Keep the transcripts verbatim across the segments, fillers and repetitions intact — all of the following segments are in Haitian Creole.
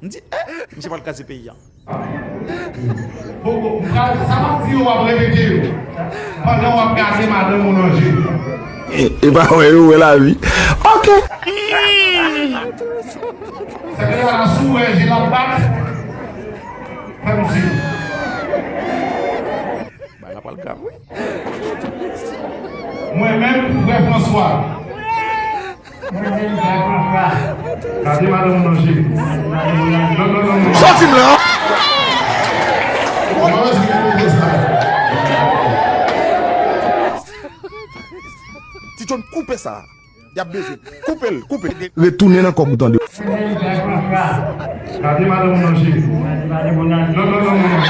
M di, eh, misye pral kraze peyi a. Bon, bon, sa m ap di yo, w ap repete yo pandan w ap gade madanm ou nan je. E pa wè yo wè lavi. Ok. Sa vle di, si w wè je l ap bat, fè m siy. Bagay la pral grav, wi. Mwen menm, frè Franswa. Mwen menm, frè Franswa. Gade madanm ou nan je. Non, non, non, non. Sòti m la. Mwen wè si gen kote sa. Ti John, koupe sa. Y ap bezwen. Koupe l, koupe. Retounen nan kòb ou tande. Gade madanm ou nan je. Non, non, non, non, non.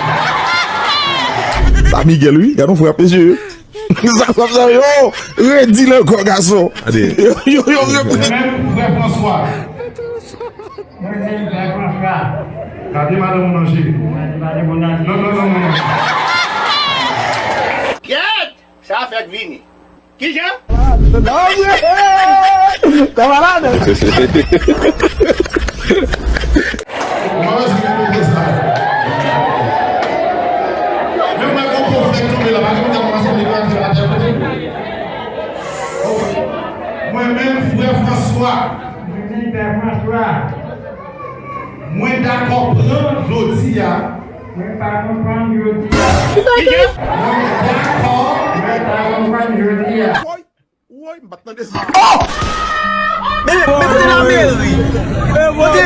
Sa Miguel, wi. Gade yon frè ap mesye. Sa, sa, sa, yo, redi l ankò, gason. Yo, yo, yo, yo. Menm frè Franswa. Gade madanm ou nan je. Non, non, non, non, non. Kèt! Sa fèk vini. Kijan? Kamarad! Mwen menm, frè Franswa. Mwen menm, frè Franswa. Mwen dakò pran jodi a. Mwen pa konprann jodi a. Mwen dakò. Mwen pa konprann jodi a. Woy, woy, m pa t tande sa. Oh! Men, men kote lameri? Kote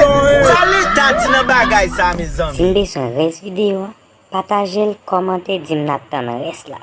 sa leta di nan bagay sa, mezanmi? Si n bezwen rès videyo a, pataje l, kòmante, di m n ap tann rès la.